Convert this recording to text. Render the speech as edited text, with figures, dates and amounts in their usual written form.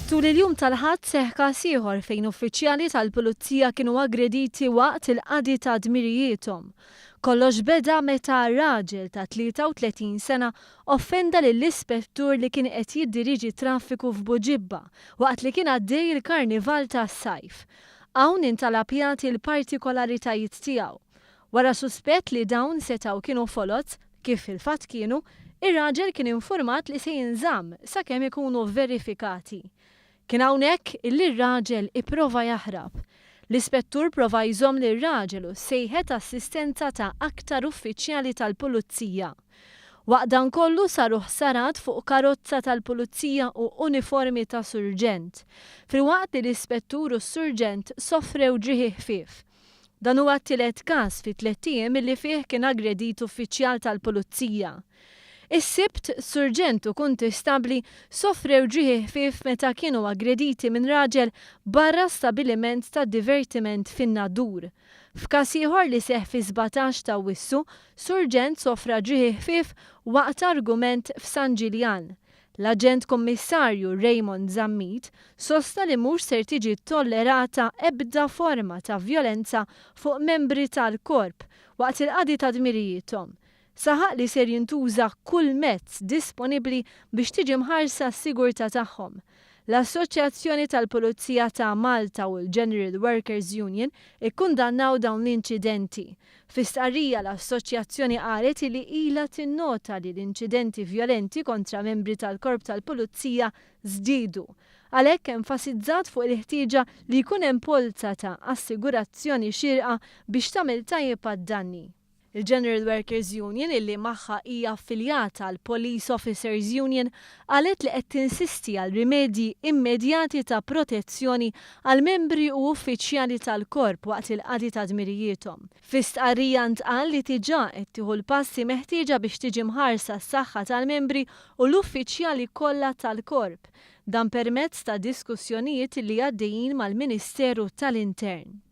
Tul il-jum tal-Ħadd seħħ każ ieħor fejn uffiċjali tal-Pulizija kienu aggrediti waqt il-qadi ta' dmirijiethom. Kollox beda meta raġel ta' 33 sena offenda lill-ispettur li kien qed jiddiriġi t-traffiku f'Buġibba waqt li kien għaddej il-Karnival tas-Sajf. Hawn intalab jagħti l-partikolaritajiet tiegħu. Wara suspett li dawn setgħu kienu foloz, kif fil-fatt kienu, ir-raġel kien infurmat li se jinżamm sakemm ikunu verifikati. Kien hawnhekk illi r-raġel ipprova jaħrab. L-ispettur prova jżomm lir-raġel u ssejħet assistenza ta' aktar uffiċjali tal-pulizija. Waqt dan kollu saru ħsarat fuq karozza tal-pulizija u uniformi ta' surġent, filwaqt li l-ispettur u s-surġent sofrew ġrieħi ħfief. Dan huwa t-tielet każ fi tlett ijiem illi fih kien aggredit uffiċjal tal-pulizija. Is-Sibt, surġent u kuntistabbli sofrew ġrieħi ħfief meta kienu aggrediti minn raġel barra stabiliment ta' divertiment fin-Nadur. F'każ ieħor li seħħ fis-17 t'Awwissu, surġent sofra ġrieħi ħfief waqt argument f'San Ġiljan. L-Aġent Kummissarju Raymond Zammit sostna li mhux ser tiġi ttollerata ebda forma ta' vjolenza fuq membri tal-Korp waqt il-qadi ta' dmirijiethom. Saħaq li ser jintuża kull mezz disponibbli biex tiġi mħarsa s-sigurtà tagħhom. L-Assoċjazzjoni tal-Pulizija ta' Malta u l-General Workers Union ikkundannaw dawn l-inċidenti. Fi stqarrija l-Assoċjazzjoni qalet illi ilha tinnota li l-inċidenti vjolenti kontra membri tal-Korp tal-Pulizija żdiedu. Għalhekk enfasizzat fuq il-ħtieġa li jkun hemm polza ta' assigurazzjoni xierqa biex tagħmel tajjeb għad-danni. Il-General Workers Union, illi magħha hija affiljata l-Police Officers Union, qalet li qed tinsisti għal rimedji immedjati ta' protezzjoni għall-membri u uffiċjali tal-Korp waqt il-qadi ta' dmirijiethom. Fi stqarrija ntqal li diġà qed tieħu l-passi meħtieġa biex tiġi mħarsa s-saħħa tal-membri u l-uffiċjali kollha tal-Korp. Dan permezz ta' diskussjonijiet li għaddejjin mal-Ministeru tal-Intern.